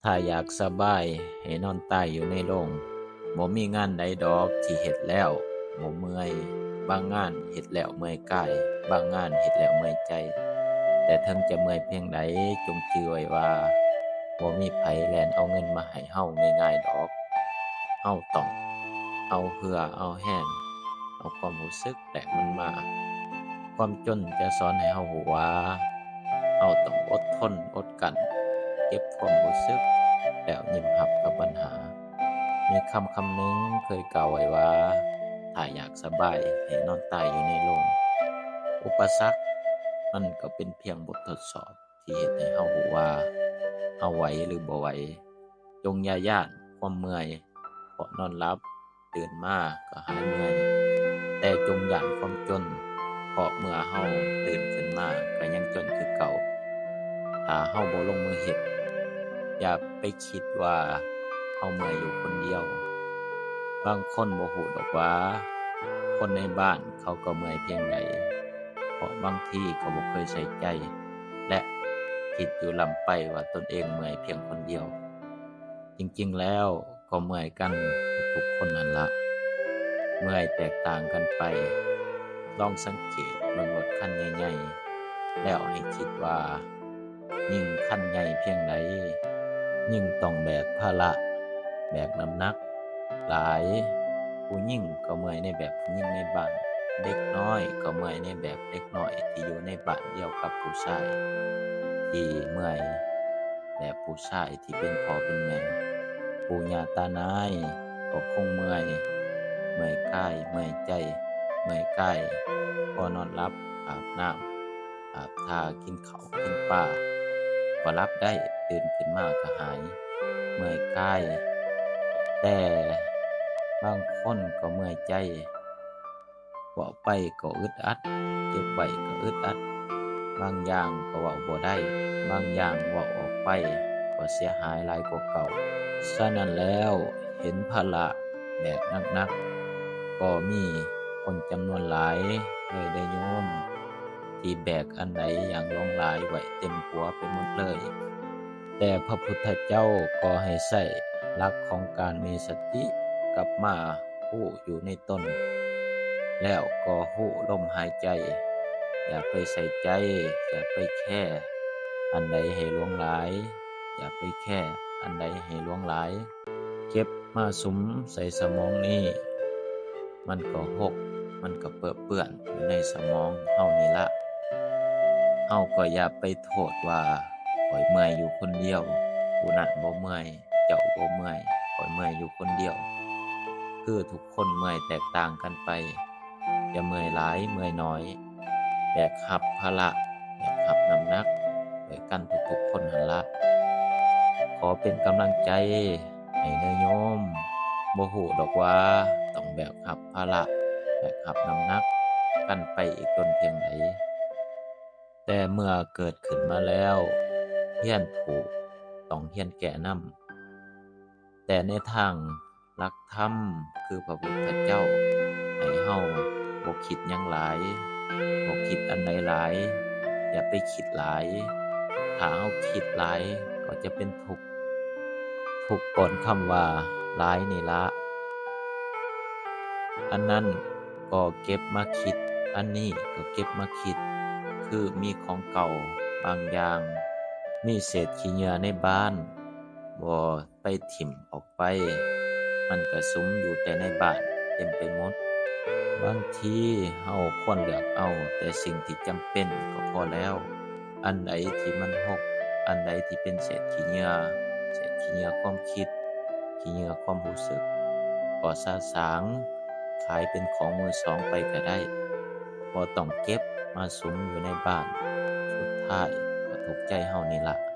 ຖ້າຢາກສະບາຍໃຫ້ນອນຕາຍຢູ່ໃນໂລງ. ບໍ່ມີງານໃດດອກທີ່ເຮັດແລ້ວບໍ່ເມື່ອຍ. ບາງງານເຮັດແລ້ວເມື່ອຍກາຍ, ບາງງານເຮັດແລ້ວເມື່ອຍໃຈ. ແຕ່ເຖິງຈະເມື່ອຍພຽງໃດ, ຈົ່ງຈື່ໄວ້ວ່າ ບໍ່ມີໃຜແລ່ນເອົາເງິນມາໃຫ້ເຮົາງ່າຍໆດອກ. ເຮົາຕ້ອງເອົາເຫື່ອເອົາແຮງ, ເອົາຄວາມຮູ້ສຶກແລກມັນມາ. ຄວາມຈົນຈະສອນໃຫ້ເຮົາຮູ້ວ່າ ເຮົາຕ້ອງອົດທົນອົດກັ້ນ, ເກັບຄວາມຮູ້ສຶກ ແລ້ວຍິ້ມຮັບກັບບັນຫາ. ມີຄຳຄຳໜຶ່ງເຄີຍກ່າວໄວ້ວ່າ ຖ້າຢາກສະບາຍໃຫ້ນອນຕາຍຢູ່ໃນໂລງ. ອຸປະສັກມັນກໍເປັນພຽງບົດທົດສອບ ທີ່ເຮັດໃຫ້ເຮົາຮູ້ວ່າເຮົາໄຫວຫຼືບໍ່ໄຫວ. ຈົ່ງຢ່າຢ້ານຄວາມເມື່ອຍ, ເພາະນອນຫຼັບຕື່ນມາກໍຫາຍເມື່ອຍ. ແຕ່ຈົ່ງຢ້ານຄວາມຈົນ, ເພາະເມື່ອເຮົາຕື່ນຂຶ້ນມາກໍຍັງຈົນຄືເກົ່າ. ຖ້າເຮົາບໍ່ລົງມືເຮັດ, ຢ່າໄປຄິດວ່າເຮົາເມື່ອຍຢູ່ຄົນດຽວ. ບາງຄົນບໍ່ຮູ້ດອກວ່າ ຄົນໃນບ້ານເຂົາກໍເມື່ອຍພຽງໃດ. ເພາະບາງທີກໍບໍ່ເຄີຍໃສ່ໃຈ ແລະ ຄິດຢູ່ລ້ຳໄປວ່າຕົນເອງເມື່ອຍພຽງຄົນດຽວ. ຈິງໆແລ້ວກໍເມື່ອຍກັນທຸກໆຄົນຫັ້ນລະ, ເມື່ອຍແຕກຕ່າງກັນໄປ. ລອງສັງເກດເບິ່ງລົດຄັນໃຫຍ່ໆ ແລ້ວໃຫ້ຄິດວ່າ ຍິ່ງຄັນໃຫຍ່ພຽງໃດ, ຍິ່ງຕ້ອງແບກພາລະ, ແບກນ້ຳໜັກຫຼາຍ. ຜູ້ຍິງກໍເມື່ອຍໃນແບບຜູ້ຍິງໃນບ້ານ, ເດັກນ້ອຍກໍເມື່ອຍໃນແບບເດັກນ້ອຍທີ່ຢູ່ໃນບ້ານດຽວກັບຜູ້ຊາຍທີ່ເມື່ອຍແບບຜູ້ຊາຍທີ່ເປັນພໍ່ເປັນແມ່. ປູ່ຍ່າຕານາຍກໍຄົງເມື່ອຍ, ເມື່ອຍກາຍ, ເມື່ອຍໃຈ, ເມື່ອຍກາຍ ພໍນອນຫຼັບ, ອາບນ້ຳ, ອາບທ່າ, ກິນເຂົ້າ, ກິນປາ, ກໍຫຼັບໄດ້, ຕື່ນຂຶ້ນມາກໍຫາຍ, ເມື່ອຍກາຍ. ແຕ່ບາງຄົນກໍເມື່ອຍໃຈ, ເວົ້າໄປກໍອຶດອັດ, ເກັບໄວ້ກໍອຶດອັດ, ບາງຢ່າງກໍເວົ້າບໍ່ໄດ້, ບາງຢ່າງເວົ້າອອກໄປກໍເສຍຫາຍຫຼາຍກວ່າເກົ່າ. ສະນັ້ນແລ້ວ, ເຫັນພາລະແບກໜັກໆ ກໍມີຄົນຈຳນວນຫຼາຍເລີຍເດ້ໂຍມ ທີ່ແບກອັນໃດຢ່າງຫຼວງຫຼາຍໄວ້ເຕັມຫົວໄປໝົດເລີຍ. ແຕ່ພະພຸດທະເຈົ້າກໍໃຫ້ໃຊ້ຫຼັກຂອງການມີສະຕິກັບມາຮູ້ຢູ່ໃນຕົນ, ແລ້ວກໍຮູ້ລົມຫາຍໃຈ. ຢ່າໄປໃສ່ໃຈ, ຢ່າໄປແຄອັນໃດໃຫ້ຫຼວງຫຼາຍ, ຢ່າໄປແຄອັນໃດໃຫ້ຫຼວງຫຼາຍ. ເກັບມາສຸມໃສ່ສະໝອງນີ້, ມັນກໍຫົກ, ມັນກໍເປິເປື້ອນຢູ່ໃນສະໝອງເຮົານີ້ລະ. ເຮົາກໍຢ່າໄປໂທດວ່າ ຂ້ອຍເມື່ອຍຢູ່ຄົນດຽວ, ຜູ້ນັ້ນບໍ່ເມື່ອຍ, ເຈົ້າບໍ່ເມື່ອຍ, ຂ້ອຍເມື່ອຍຢູ່ຄົນດຽວ. ຄືທຸກຄົນເມື່ອຍແຕກຕ່າງກັນໄປ, ຈະເມື່ອຍຫຼາຍເມື່ອຍໜ້ອຍ, ແບກຮັບພາລະ, ແບກຮັບນ້ຳໜັກດ້ວຍກັນທຸກໆຄົນຫັ້ນລະ. ຂໍເປັນກຳລັງໃຈໃຫ້ເດີໂຍມ, ບໍ່ຮູ້ດອກວ່າຕ້ອງແບກຮັບພາລະ, ແບກຮັບນ້ຳໜັກກັນໄປອີກດົນພຽງໃດ. ແຕ່ເມື່ອເກີດຂຶ້ນມາແລ້ວ, ຮຽນຜູກຕ້ອງຮຽນແກ້ນຳ. ແຕ່ໃນທາງ ຫຼັກທຳຄືພະພຸດທະເຈົ້າໃຫ້ເຮົາບໍ່ຄິດຫຍັງຫຼາຍ, ບໍ່ຄິດອັນໃດຫຼາຍ, ຢ່າໄປຄິດຫຼາຍ. ຖ້າເຮົາຄິດຫຼາຍກໍຈະເປັນທຸກ, ທຸກກ່ອນຄຳວ່າຫຼາຍນີ້ລະ. ອັນນັ້ນກໍເກັບມາຄິດ, ອັນນີ້ກໍເກັບມາຄິດ, ຄືມີຂອງເກົ່າບາງຢ່າງ, ມີເສດຂີ້ເຫຍື້ອໃນບ້ານ, ບໍ່ ໄປຖິ້ມອອກໄປ, ມັນກະສຸມຢູ່ແຕ່ໃນບ້ານເຕັມໄປໝົດ. ບາງທີເຮົາຄວນເລືອກເອົາແຕ່ສິ່ງທີ່ຈຳເປັນກໍພໍແລ້ວ. ອັນໃດທີ່ມັນຮົກ, ອັນໃດທີ່ເປັນເສດຂີ້ເຫຍື້ອ, ເສດຂີ້ເຫຍື້ອຄວາມຄິດ, ຂີ້ເຫຍື້ອຄວາມຮູ້ສຶກ, ກໍສະສາງຂາຍເປັນຂອງມືສອງໄປກະໄດ້. ບໍ່ຕ້ອງເກັບມາສຸມຢູ່ໃນບ້ານ, ສຸດທ້າຍກໍທຸກໃຈເຮົານີ້ລະ.